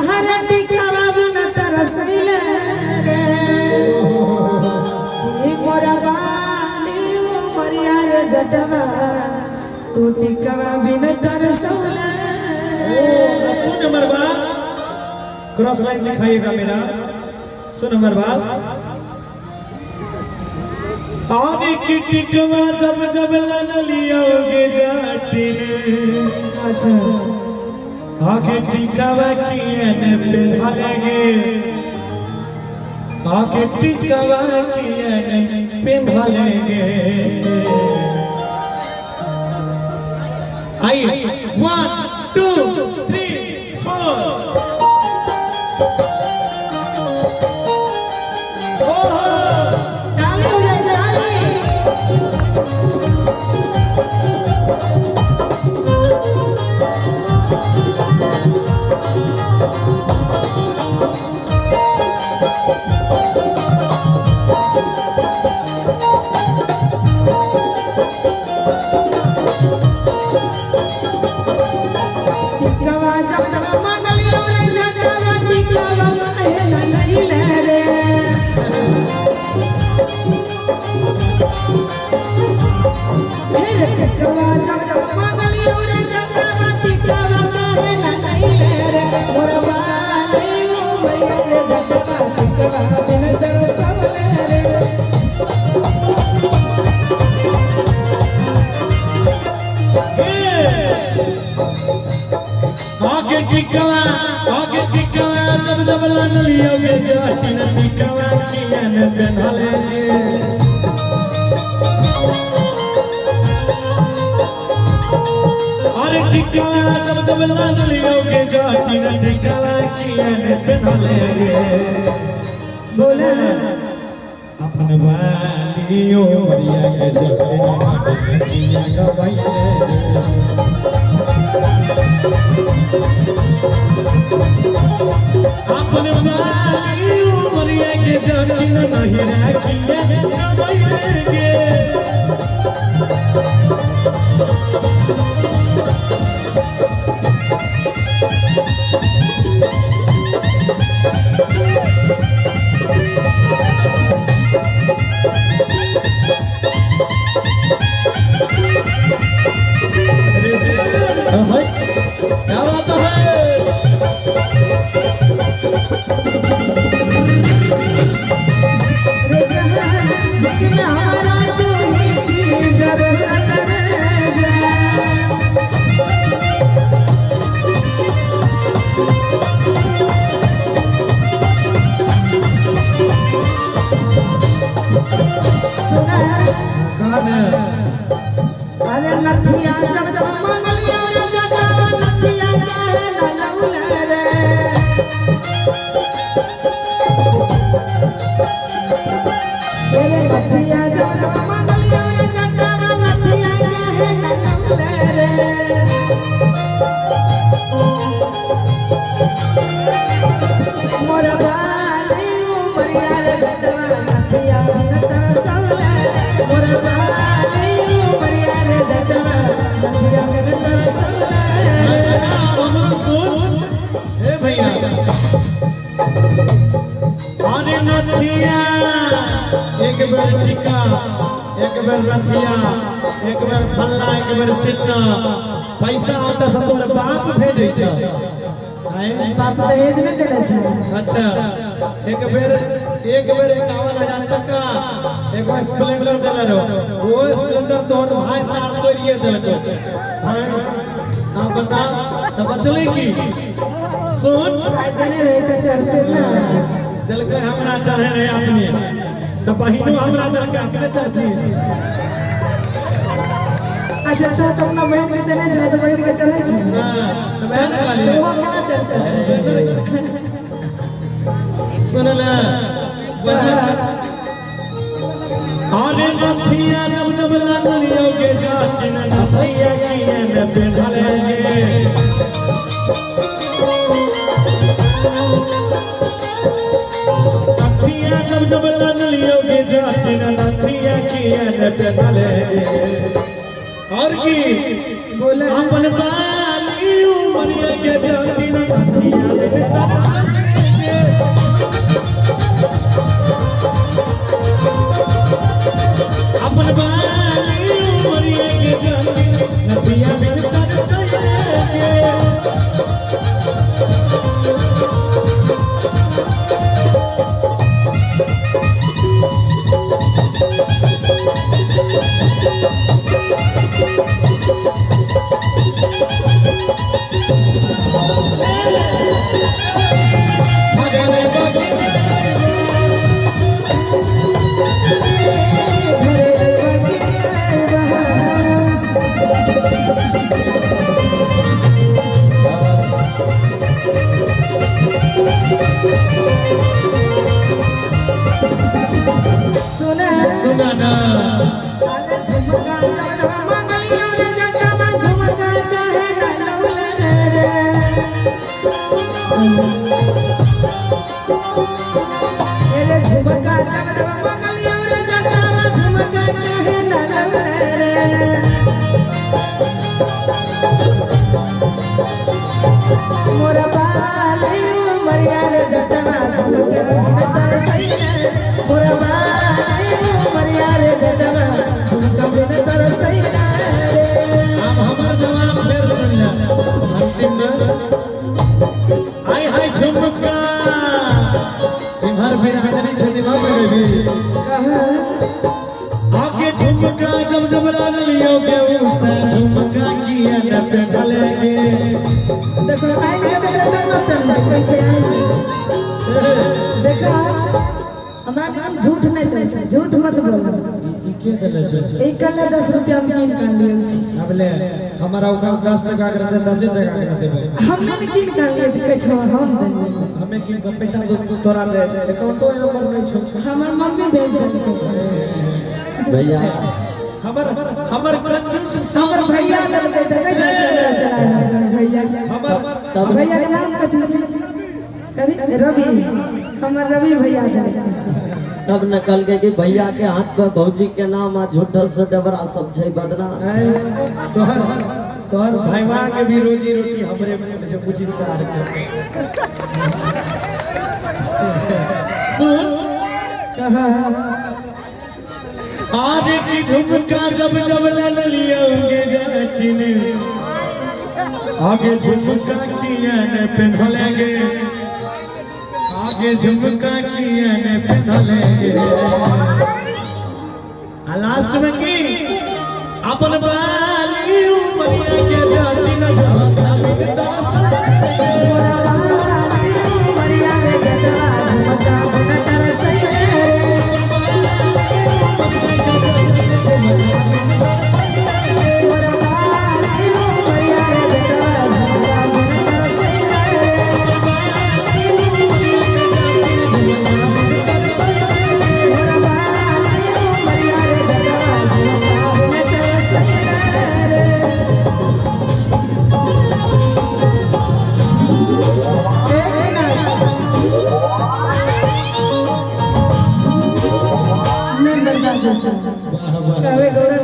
हर टिकवा बिन तरसैले रे। हे मोरा बाली उमरिया रे जटवा, तू टिकवा बिन तरसौले। ओ सुन हमर बात, क्रॉस लाइन दिखाइएगा मेरा। सुन हमर बात, आने की टिकवा जब जब लन लियोगे जाटिन। अच्छा। आगे टिकवा कियन पिन्हालेंगे, आगे टिकवा कियन पिन्हालेंगे। आइए 1 2 3 4। ओहो ताली हो जाए ताली। टिकवा जब जब मंगलियो रे जटवा, टिकवा काहे न लैले रे। हे टिकवा जब जब मंगलियो रे जटवा, टिकवा काहे न लैले रे। मोर बाली उमरिया रे जटवा, टिकवा बिन तरसौले रे। आगे टिकवा, आगे टिकवा जब जब लन लियोगे जाटिन, टिकवा कियन पिन्हालेंगे। अरे टिकवा जब जब लन लियोगे जाटिन, टिकवा कियन पिन्हालेंगे। सुन अपन वालियो मरिया के जटिन किया गवैले। अपन वालियो मरिया के जटिन नहीं रखिए गवैले। भाई क्या बात है। रे जहां लेकिन हमारा तू ही चीज जरूरत रे जा। सुना कौन अरे नथिया जब जब मंगलिया रे जटवा, नथिया काहे न लौले रे। तेरे नथिया जब जब मंगलिया रे जटवा, नथिया काहे न लौले रे। मोर बाली उमरिया रे जटवा, नथिया बिन तरसौले। मोर बाली उमरिया रे जटवा, नथिया बिन तरसौले। सुन ए भैया, अरे नथिया एक बेर टिका, एक बेर नथिया, एक बेर फल्ला, एक बेर चिन्ना, पैसा आता से तोर बाप भेजै छ। आए बाप दहेज नहीं देने छै। अच्छा, एक बेर 51,000 टका, एक बार स्प्लेंडर देले रहो, वो स्प्लेंडर तोहर भाई सार तोड़िए देलको। भाई आप बता तो बचले की। सुन भाई देने रहे के चढ़ते ना देलकै हमरा चढ़े रहे अपने, तो बहिनो हमरा देलकै अपने चढ़ती। अच्छा तो अपना बहन के देने छै तो बहन के चढ़ै छै। हाँ, तो बहन कहली वो केना चढ़ते। सुन ले अरे नथिया जब जब लन लियोगे जाटिन, नथिया कियन पिन्हालेंगे। नथिया जब जब लन लियोगे जाटिन, नथिया कियन पिन्हालेंगे। और की बोला अपन बाली उमरिया के जाटिन, नथिया बिन तरसौले। मोरा बाली उमरिया रे जटवा झुमका बिन तरसैले। मोरा बाली उमरिया रे जटवा झुमका बिन तरसैले रे। अब हमर जवाब फेर सुन ले अंतिम में। हाय हाय झुमका इम्हर फिर आदमी छथि बाप रे भी। आगे झुमका जब जब लाल लियो के उसे झुमका किया न पे भलेगे। देखो आइन के देखो न पेन्हबै कहै छै आइन देखो हमरा नाम झूठ नहीं चलता, झूठ मत बोलो। ई के देले छै? एक कल 10 रुपया में कीन कर लियो छी। अब ले हमारा औकात 10 टका के दे, 10 टका के देबै। हमे ने कीन कर लिए कहै छै हम देलियै। हमें की पैसा तो तोरा दे अकाउंटो नंबर नहीं छौ। हमर मम्मी भेज देलकै। भैया हमर हमर कंजूस हमर भैया देलकै तऽ कहै छै कैमरा चला रहल छै भैया। हमर भैया के नाम कथी छै? कथी? रवि। हमर रवि भैया देलकै। तब न कहलकै कि भैया के हाथ पे भौजी के नाम आ झूठो से देवरा सब छै बदनाम। तोहर तोहर भाईवा के भी रोजी रोटी हमरे में चले छै पूछी सार के। सुन कहा आज की झुमका जब जब लल लियोगे जटिन आगे झुमका किया ने पहनलेंगे आगे झुमका किया ने पहनलेंगे। आ लास्ट में की अपन बाली उमरिया के जटिन झुमका बिन दास। मोरा बाली उमरिया रे जटवा झुमका बिन तरसैले रे।